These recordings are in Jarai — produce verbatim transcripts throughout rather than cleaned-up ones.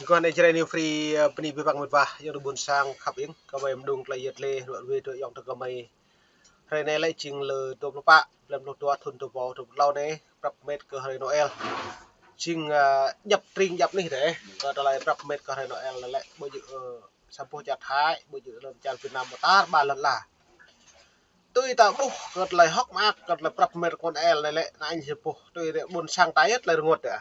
Kơ anai Jrai New Free, ơ, bơni abih bang mĕt wa, ayŏng adơi ƀôn sang khăp ing, kơ ƀai mơđung tơlơi yet lĕ, ruă wĕ tơ ayŏng tơ kơmơi. Hrơi anai lĕ jing lơ dua pluh pă, blan pluh dua thŭn dua rơbâo dua pluh klâo anai, prăp mĕt kơ hrơi Noel. Jing, ơ, djăp tring djăp anih dêh, kơ tơlơi prăp mĕt kơ hrơi Noel anai lĕ, ƀu djơ̆, ơ, sa boh čar Thái, ƀu djơ̆ lŏn čar Việt Nam, ƀu tar ƀar lŏn ala. Tui ta ƀuh kơ tơlơi hơ̆k mơak, kơ tơlơi prăp mĕt kơ Noel anai lĕ, anai ñu ƀuh, tui rĕ ƀôn sang ta yơh tơlơi rơngot dêh.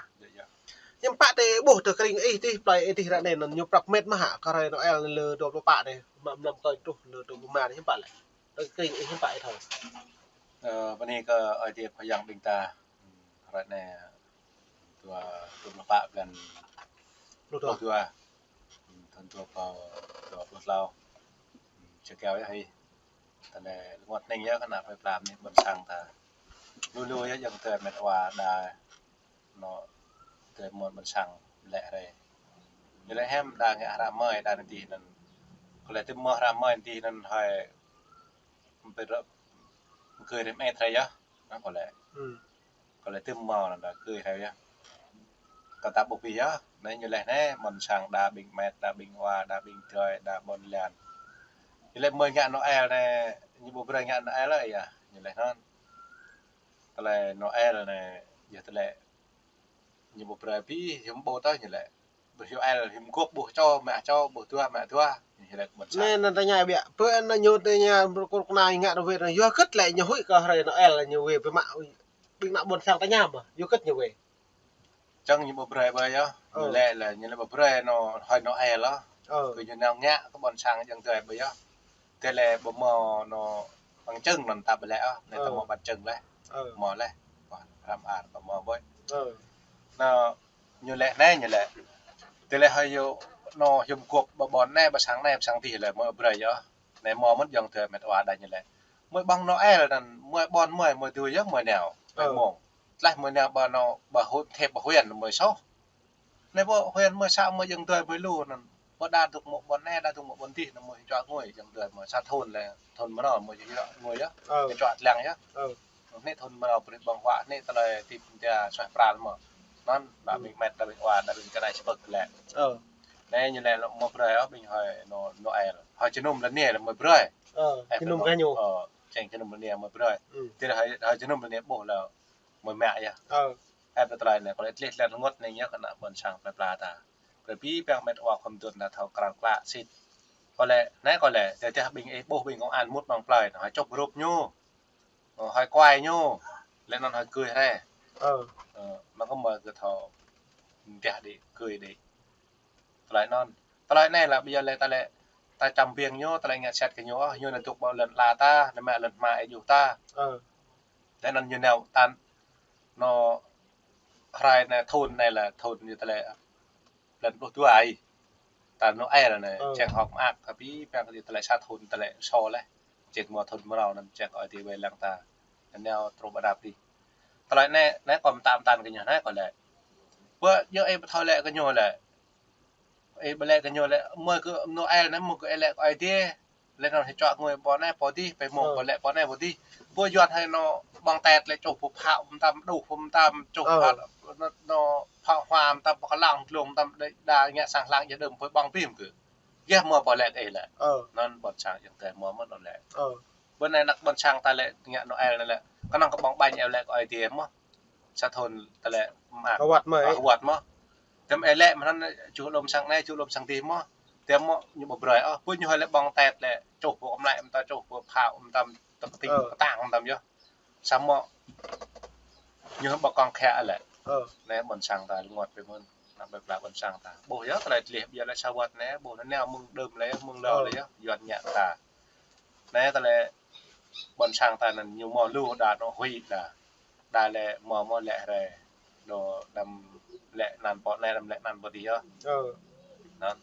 Hiư̆m pă tơ ƀuh tơ kring ih tih, plơi ih tih ră anai anŭn ñu prăp mĕt mơ̆ hă, kơ hrơi Noel anai lơ dua pluh pă anai, mlam mlam tơl truh lơ dua pluh rơma anai hiư̆m pă lĕ. Tơ kring ih hiư̆m pă ih thâo. Ơ, bơni kơ Ơi Adai pơyang ƀing ta. Hrơi anai dua, dua pluh pă blan pluh dua. Pluh dua. Thŭn dua rơbâo dua pluh klâo. Čơkâo yơh hĭ. Tơlơi rơngot hning yơh kơ ană plơi pla anih ƀôn sang ta. Lu lu yơh ayŏng adơi mĕt wa đa anŏ adơi mơ̆n ƀôn sang lĕ hrơi. Ñu lĕ hiam đa ngă hră mơi đa anai dih anŭn. Kơ lĕ tơm mơ̆ hră mơi anai dih anŭn hơi ƀơ̆t rơ̆p gơ̆ rĭm ĕt hrơi yơh. Anŭn kơ lĕ. Kơ lĕ tơm mơ̆ anŭn đa gơ̆ hrơi yơh. Kơ ta ƀuh pih yơh, anai ñu lĕ anai, ƀôn sang đa ƀing mĕt, đa ƀing wa, đa ƀing adơi, đa ƀôn lan. Ñu lĕ mơi ngă Noel anai, ñu ƀu brơi ngă Noel ôh yơh, ñu lĕ anŭn. Tơlơi Noel anai, yơh tơlơi ñu ƀu brơi pih, hiư̆m ƀu tơl ñu lĕ. Ƀu hiư̆m Noel, hiư̆m gŏp ƀuh čô, mă čô, ƀuh dua, mă dua. Ñu lĕ ƀôn sang. Anai, anŭn tơña biă, pơ anŭn ñu tơña, kơ anai ngă rơwĕ anŭn, yua hơget lĕ ñu huĭ kơ hrơi Noel ñu wĕ pơmă, ƀing ană ƀôn sang tơña mơ̆, yua hơget ñu wĕ. Čang ñu ƀu brơi ƀơi yơh. Ñu lĕ lĕ, ñu lĕ ƀu brơi anŏ hrơi Noel ôh. Kơ ñu nao ngă kơ ƀôn sang ayŏng adơi ƀơi yơh. Tơl lĕ ƀu mơ̆ anŏ bằng chứng anŭn ta ƀu lĕ ôh, anai ta mơ̆ bằng chứng lĕ. Mơ̆ lĕ. Wah, răm ar ƀu mơ̆ ƀơi. Anŏ ñu lĕ anai ñu lĕ. Tơl lĕ hơi yơh anŏ hiư̆m gŏp ƀơi ƀôn anai, ƀơi sang anai, ƀơi sang dih lĕ mơ̆ brơi yơh. Anai mơ̆ mơ̆n ayŏng adơi mĕt wa đa ñu lĕ. Mơi ƀơ̆ng Noel anŭn, mơi ƀôn mơi, mơi tui yơh mơi nao. Mơi mơ̆ng. Tlaih mơi nao ƀơi anŏ, ƀơi huyện, thep ƀơi huyện mơi soh. Anai ƀơi huyện mơi sa mơi ayŏng adơi mơi lu anŭn. Ƀơi đa dŏ mơ̆ ƀôn anai, đa dŏ mơ̆ ƀôn dih, anŭn mơi čuă ngui ayŏng adơi mơi sa thŭn lĕ, thŭn mơnơ̆ng mơi čuă ngui yơh. Mơi čuă tlang yơh. Anai thŭn mơnơ̆ng brơi ƀơ̆ng huă, anai tơlơi tip tia suaih pral mơ̆. Anŭn, đa ƀing mĕt, đa ƀing wa, đa ƀing kơnai sơpơ̆k lĕ. Anai ñu lĕ mơi brơi ôh, ƀing hơi anŏ Noel. Hơi jơnum lơ anai lĕ mơi brơi. Jơnum kơ ñu. Ơ, čang jơnum lơ anai mơi brơi. Tơl hơi, hơi jơnum lơ anai ƀuh lĕ mơi mă yơh. Ơ, tơlơi anai, kơ lĕ tlĕ tlĕ rơngot anai yơh kơ ană ƀôn sang plơi pla ta. Kơ abih bang mĕt wa khŏm dŏ ta thâo krăn klă sĭt. Kơ lĕ, anai kơ lĕ, tơdah ƀing ih ƀuh ƀing công an mŭt amăng plơi, hơi čŏp rup ñu. Ơ, hơi kuai ñu. Lĕ anŭn hơi gơ̆ hrơi. Ơ, mă kơ mơi gơ̆ thâo mơdah đĭ, gơ̆ đĭ. Tơlơi anŭn. Tơlơi anai lĕ ƀơi yơh lĕ ta lĕ, ta čăm biang ñu, ta lĕ ngă sat kơ ñu, ơ, ñu anai dŏ ƀơi lŏn ala ta, anai mă lŏn hmua ih juh ta. Lĕ anŭn ñu nao tan, anŏ hrơi anai thŭn anai lĕ thŭn ñu tơlơi blan pluh dua ai. Ta Noel anai, čang hơ̆k mơak, kơ abih bang kơ tơlơi sa thŭn tơlơi sô lĕ. Čang mơ̆ thŭn mơnơ̆ng anŭn čang ơi adai wai lăng ta. Anai nao truh ƀơi đa pih. Tơlơi anai, anai kơ mơtam tan kơ ñu anai kơ lĕ. Ƀơi yơh ih ƀu thâo lĕ kơ ñu lĕ. Ih ƀu lĕ kơ ñu lĕ, mơi kơ Noel anai mơi kơ ih lĕ kơ ơi adai. Lĕ anŭn hơi čuă ngui ƀơi anai ƀơi dih, ƀơi mông ƀơi lĕ ƀơi anai ƀơi dih. Ƀơi yuan hơi anŏ ƀơ̆ng tet lĕ čuh ƀơi phao mơtam, đuh mơtam, čuh phao, anŏ phao hua mơtam, ƀơi kơlang tlung mơtam, đa ngă sang lăng jơdơm ƀơi ƀơ̆ng bim kơ. Yơh mơi ƀu lĕ kơ ih lĕ. Anŭn ƀôn sang ayŏng adơi mơi mơ̆n anŭn lĕ. Ƀơi anai ană ƀôn sang ta lĕ ngă Noel anai lĕ. Kơnơ̆ng kơ ƀơ̆ng ƀañ ih lĕ kơ ơi adai mơ̆. Sa thŭn tơlơi mơak. Hơwăt mơi. Hơwăt mơ̆. Tơm ih lĕ mơ̆n čuh lŏm sang anai, čuh lŏm sang dih mơ̆. Tơm mơ̆ ñu ƀu brơi ôh. Ƀơi ñu hơi lĕ ƀơ̆ng tet lĕ čuh ƀơi kơmlĕ mơtam, čuh ƀơi phao mơtam, tơk ting kơtang mơtam yơh. Samơ̆ ñu ƀu kơ̆ng khă lĕ. Anai ƀôn sang ta rơngot ƀơi mơ̆n. Ană plơi pla ƀôn sang ta. Ƀuh yơh tơlơi tlĕ ƀiă lĕ sa wơ̆t anai, ƀuh anai nao mơ̆ng đưm lĕ, mơ̆ng lơ lĕ yơh, yuan ngă ta. Anai tơlơi ƀôn sang ta anŭn ñu mơ̆ lu đa anŏ huĭ đa. Đa lĕ mơ̆ mơ̆ lĕ hrơi. Đơ đăm lĕ anăn ƀơi anai, đăm lĕ anăn ƀơi adih yơh. Anŭn.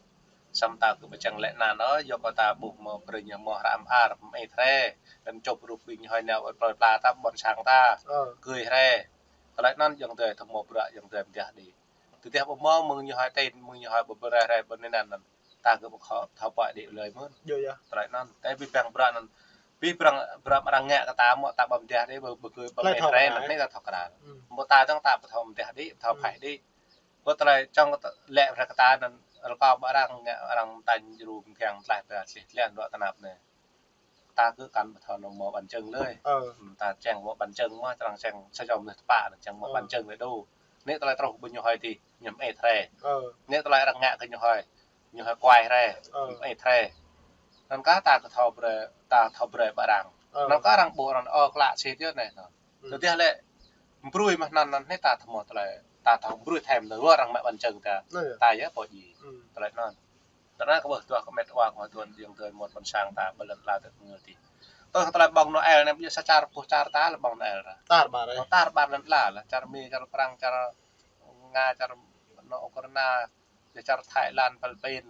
Samơ̆ ta kơ ƀu čang lĕ anăn ôh, yua kơ ta ƀuh mơ̆ brơi ñu mơ̆ hrăm ar, mơ̆ ih hrơi. Đăm čŏp rup ƀing ñu hơi nao ƀơi plơi pla ta ƀôn sang ta. Gơ̆ hrơi. Tơlơi anŭn ayŏng adơi thâo mơ̆ bruă ayŏng adơi mơdah đĭ. Tơdah ƀu mơ̆ mơ̆ng ñu hơi ten, mơ̆ng ñu hơi ƀu brơi hrơi ƀơi anai anŭn. Ta kơ ƀu thâo, thâo pơai đĭ lơi mơ̆n. Yơh, yơh. Tơlơi anŭn. Tơlơi abih bang bruă anŭn. Abih bang bruă arăng ngă kơ ta mơ̆ ta ƀu mơdah đĭ, ƀu, ƀu gơ̆ ƀu mơ̆ ih hrơi anŭn, anai ta thâo krăn. Ƀu ta dơ̆ng ta ƀu thâo mơdah đĭ, ƀu thâo pơai đĭ. Ƀơi tơlơi čang lĕ hrơi kơ ta anŭn, rơkâo ƀă arăng ngă arăng tañ jru mơkiăng tlaih pơ ačih tlian dŏ tơnap anai. Ta kơ kăn ƀu thâo nao mâo bằng chứng lơi. Ơ. Ta čang mâo bằng chứng mơ̆, arăng čang sa čô mơnuih tơpă anŭn čang mâo bằng chứng lơi đu. Anai tơlơi truh ƀơi ñu hơi tih, ñu mơit hrơi. Ơ. Anai tơlơi arăng ngă kơ ñu hơi, ñu hơi kuai hrơi, ơ, mơit hrơi. Anŭn kah ta kơ thâo brơi, ta thâo brơi ƀă arăng. Ơ. Anŭn kah arăng ƀuh arăng ơ klă sĭt yơh anai. Ơ. Tơdah lĕ brơi mơ̆ anŭn anŭn anai ta thâo mâo tơlơi, ta thâo brơi thêm tơlơi arăng mă bằng chứng ta. Anai yơh. Ta yơh pô ji. Ơ. Tơlơi anŭn. Tơdah kơ ƀuh tuah kơ met wa kơ tuan jing tuan mơ̆n ƀôn sang ta ƀơi lŏn ala ta ngơ tih. Tơdah kơ tơlơi ƀơ̆ng Noel anai ƀu djơ̆ sa čar rơpuh čar ta lĕ ƀơ̆ng Noel ră. Tar ƀar, ơ. Tar ƀar lŏn ala lah. Čar Mi, čar Prăng, čar Nga, čar anŏ Ukraina, čar Thái Lan, Philippin,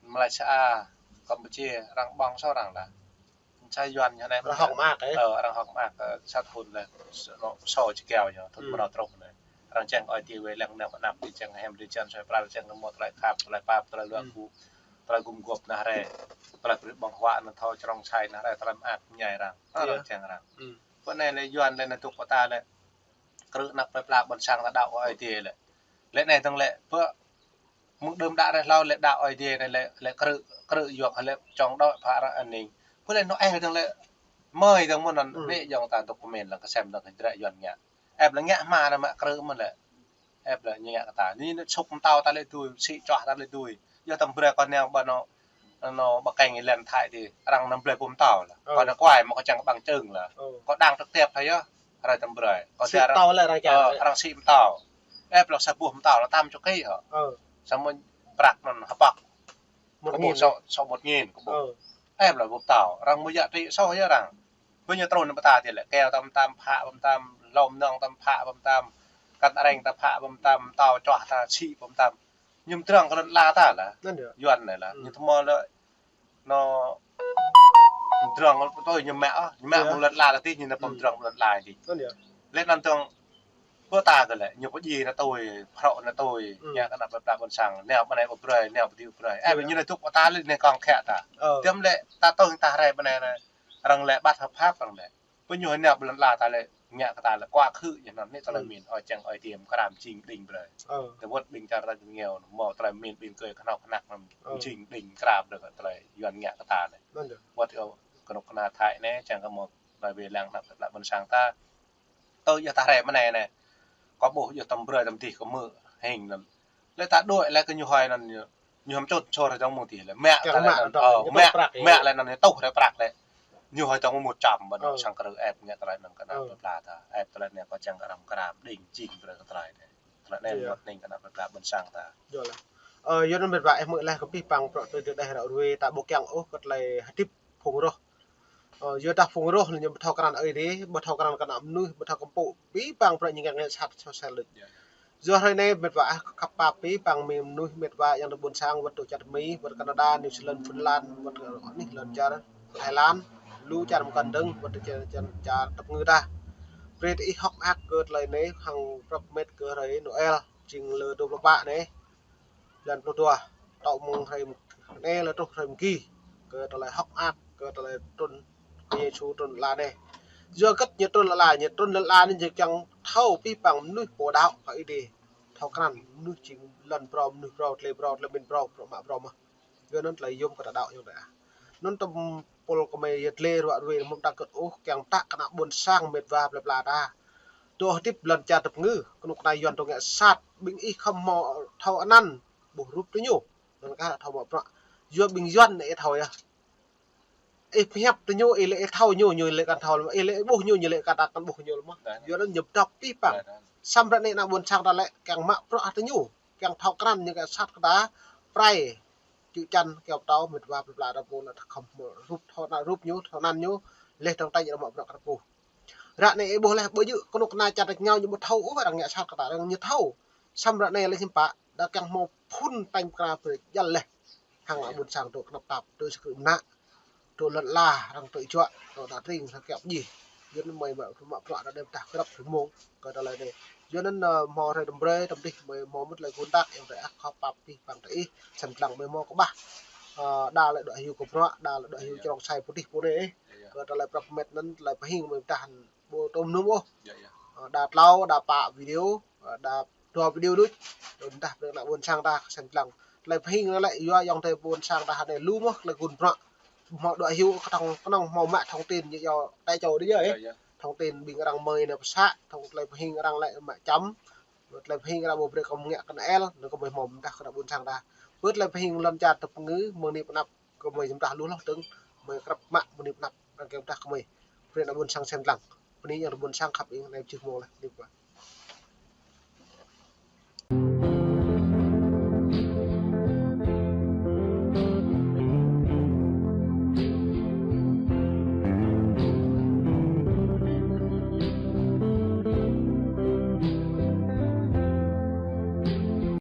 Malaysia, Campuchia, arăng ƀơ̆ng sô arăng lah. Sa Yuan ñu anai. Arăng hŏk mơak, ơ. Ơ, arăng hŏk mơak, ơ, sa thŭn lĕ, s-, anŏ, sô či kiao ñu, thŭn mơnơ̆ng truh anai. Arăng čang ơi tih wai lăng nao pơ anăp tih čang hem tih čang soi pral čang mơ̆ tơlơi khăp, tơlơi pap, tơlơi luă gŭ, tơlơi gum gŏp nah rai. Tơlơi brơi ƀơ̆ng huă nah thâo črông čai nah rai, tơlơi mơak ñai arăng. Arăng čang arăng. Pơ anai lĕ Yuan lĕ anai tŭk pơ ta lĕ krư̆ anăp plơi pla ƀôn sang ta đaŏ ơi tih lĕ. Lĕ anai tơ̆ng lĕ pơ mơ̆ng đưm đă rai hlâo lĕ đaŏ ơi tih anai lĕ, lĕ krư̆, krư̆ yuak lĕ čong đôč phă arăng aning. Pơ lĕ Noel tơ̆ng lĕ mơi tơ̆ng mơ̆n anŭn. Anai yŏng ta tŭk pơmĭn lăng kơsem tơ̆ng kơ drơi Yuan ngă. Ĕp lĕ ngă hma anai mă krư̆ mơ̆n lĕ. Ĕp lĕ ñu ngă kơ ta. Ñu sŭk mơtâo ta lĕ tui, sĭ čoh ta lĕ tui. Yua ta brơi kơ nao ƀă anŏ, anŏ ƀă keng len Thái tih. Arăng anăm brơi pô mơtâo lah. Ơ. Kơ anai kuai mă kơ čang bằng chứng lah. Ơ. Kơ đang trực tiếp thoi yơh. Rai ta brơi. Kơ sĭ mơtâo lĕ arăng čang, ơ, lĕ. Arăng sĭ mơtâo. Ĕp lĕ sa boh mơtâo lĕ tam čô ki hŏ. Ơ. Samơ̆ prăk anŭn hơpăk. Một nghìn. Kơ ƀuh sô, sô một nghìn kơ ƀuh. Ơ. Ĕp lĕ boh mơtâo. Arăng mơ̆ yă tri sô yơh arăng. Ƀơi ñu trŭn pơ ta tih lĕ keo ta pơtăm, phă pơtăm, hlô mơnơ̆ng ta phă pơtăm, kăn areng ta phă pơtăm, mơtâo čoh ta sĭ pơtăm. Ñu pơdrŏng kơ lŏn ala ta lah. Anŭn yơh. Yuan anai lah. Ơ. Ñu thâo mâo lĕ anŏ pơdrŏng tui ñu mă, ơ, ñu mă mơ̆ng lŏn ala ta tih, ñu nao pơdrŏng lŏn ala tih. Anŭn yơh. Lĕ anŭn tơ̆ng pơ ta kơ lĕ, ñu pơdjai anai tui, phrŏ anai tui, ngă kơ anăp plơi pla ƀôn sang, nao ƀă anai ƀu brơi, nao ƀă tih ƀu brơi. Ơ, ñu anai tŭk pơ ta lĕ anai kong khă ta. Ơ. Tơm lĕ ta tơ̆ng ta rai ƀă anai anai. Arăng lĕ ƀăt hơp hăp arăng lĕ. Pơ ñu hơi nao ƀơi lŏn ala ta lĕ, ngă kơ ta lĕ, kuă khư̆ ñu anŭn, anai tơlơi mĭn, ơ, čang ơi tih mơkra mơjing ƀing brơi. Ơ. Tơwơ̆t ƀing čar ta jing ngeo, mâo tơlơi mĭn ƀing kơi kơnuk kơna anŭn, ơ, mơjing ƀing mơkra brơi kơ tơlơi Yuan ngă kơ ta anai. Anŭn yơh. Wơ̆t kơnuk kơna Thái anai, čang kơ mâo tơlơi wai lăng anăp plơi pla ƀôn sang ta. Tui yơh ta rai mơ̆ng anai anai. Kơ ƀuh yơh tơm brơi tơm tih kơ mơ̆ hing anŭn. Lĕ ta đuaĭ lĕ kơ ñu hơi anŭn ñu, ñu hăm čut čor tơ̆ng mơ̆ng tih lĕ. Mă, mă lĕ anŭn, ơ, ñu tuh prăk, mă lĕ anŭn ñu tuh rai prăk lĕ. Ñu hơi tơ̆ng mơ̆ một trăm ƀă anŭn sang krư̆ ĕp ngă tơlơi anŭn kơ anăp plơi pla ta. Ĕp tơlơi anai kơ čang arăng mơkra mơjing ƀing brơi kơ tơlơi anai. Tơlơi anai mơ̆ ning kơ anăp plơi pla ƀôn sang ta. Yơh lah. Ơ, yua anŭn met wa ĕh mơ̆ lĕ kơ pih păng prăk tui tơdeh ră ruai ta ƀu kiăng ôh kơ tơlơi hơdip phung roh. Ơ, yua dah phung roh lĕ ñu ƀu thâo krăn ơi tih, ƀu thâo krăn kơ ană mơnuih, ƀu thâo kơmpŭ, pih păng prăk ñu ngă ngă sat sô sel đôč. Yua hrơi anai met wa ah khăp pap pih păng mơnuih met wa yang tơ ƀôn sang wơ̆t tơ čar Mi, wơ̆t Canada, New Zealand, Finland, wơ̆t anih lŏn čar Thái Lan, lu čar mơkăn dơ̆ng, wơ̆t tơ čar, čar, čar tơpơngư ta. Brơi tơ ih hŏk mơak kơ tơlơi anai, hăng prăp met kơ hrơi Noel, jing lơ dua pluh pă anai. Blan pluh dua, tŏ mơ̆ng hrơi anai lĕ truh hrơi mơgi, kơ tơlơi hŏk mơak, kơ tơlơi trŭn, kơ Yêsu trŭn lŏn ala anai. Yua hơget ñu trŭn lŏn ala, ñu trŭn lŏn ala anai ñu kiăng thâo pih păng mơnuih pô đaŏ kơ Ơi Adai. Thâo krăn mơnuih jing lŏn phrâo, mơnuih phrâo, tơlơi phrâo, tơlơi mĭn phrâo, phrâo mă phrâo mơh. Yua anŭn tơlơi yôm kơ ta đaŏ yơh đah. Anŭn tơm pôl kơ mơi yơh tơlơi ruă ruai mơ̆ng ta kơt ôh, kiăng ta kơ ană ƀôn sang met wa plơi pla ta. Dŏ hơdip lŏn čar tơpơngư, kơnuk kơna Yuan dŏ ngă sat, ƀing ih khŏm hmâo thâo anăn, ƀuh rup tơ ñu, anŭn kah thâo mă bruă. Yua ƀing Yuan anai ih thâo yơh. Ih pơhiăp tơ ñu, ih lĕ ih thâo ñu, ñu lĕ kăn thâo, ih lĕ ih ƀuh ñu, ñu lĕ kăn ta kăn ƀuh ñu lĕ mơh. Yua anŭn ñu pơdŏp pih păng. Samơ̆ ră anai ană ƀôn sang ta lĕ kiăng mă bruă tơ ñu, kiăng thâo krăn ñu ngă sat kơ ta, prai. Čư̆ čan kiaŏ pơtâo met wa plơi pla ta pô lĕ khŏm hmâo rup thâo anăn rup ñu, thâo anăn ñu, leh dơ̆ng tañ arăng mă bruă kơ ta pô. Ră anai ih ƀuh leh ƀu djơ̆ kơnuk kơna čar tač rơngiao ñu ƀu thâo ôh arăng ngă sat kơ ta, arăng ñu thâo. Samơ̆ ră anai lĕ hiư̆m pă, đa kiăng hmâo phŭn tañ pơkra pơjăl leh. Hăng ană ƀôn sang dŏ kơnăp tap, dŏ sa krư̆ mơnă, dŏ lŏn ala, arăng tơjuă, dŏ ta tring, arăng kiaŏ pơjih. Yua anŭn mơi mă, mă bruă ta đei pơdah grăp rơmông, kơ tơlơi anai. Yua anŭn, ơ, hmâo hrơi tơm brơi, tơm dih, mơi hmâo mơ̆t tơlơi gun đăk, ayŏng adơi ah, khăp pap pih păng tơ ih, sem lăng mơi hmâo kơƀah. Ơ, đa lĕ dŏ hyu kơ bruă, đa lĕ dŏ hyu črông čai pơdih pô anai. Kơ tơlơi prăp met anŭn, tơlơi pơhing mơi pơdah ƀu tôm num ôh. Ơ, đa tlâo, đa pă video, ơ, đa dua video đôč. Đơ̆ng dah brơi ană ƀôn sang ta sem lăng. tơlơi pơhing anai lĕ yua ayŏng adơi ƀôn sang ta anai lu mơ̆ tơlơi gun prăk. Hmâo đuaĭ hyu kơtang kơnơ̆ng hmâo mă thông tin ñu yua tai châu đôč yơh. Thông tin ƀing arăng mơi anai pơsă, thông tơlơi pơhing arăng lĕ mă čăm. Tơlơi pơhing arăng ƀu brơi kơ mơ̆ng ngă kơ anai el, anŭn kơ mơi hmâo mơdah kơ ană ƀôn sang ta. Bơ tơlơi pơhing lŏn čar tơpơngư, mơ̆ng anai pơanăp kơ mơi jơmdah lu hloh dơ̆ng, mơi krăp mă mơ̆ng anai pơanăp, arăng kơ mơdah kơ mơi. Brơi ană ƀôn sang sem lăng. Bơni ayŏng adơi ƀôn sang khăp ing anai jưh mơ̆ng lĕ, anai pơ.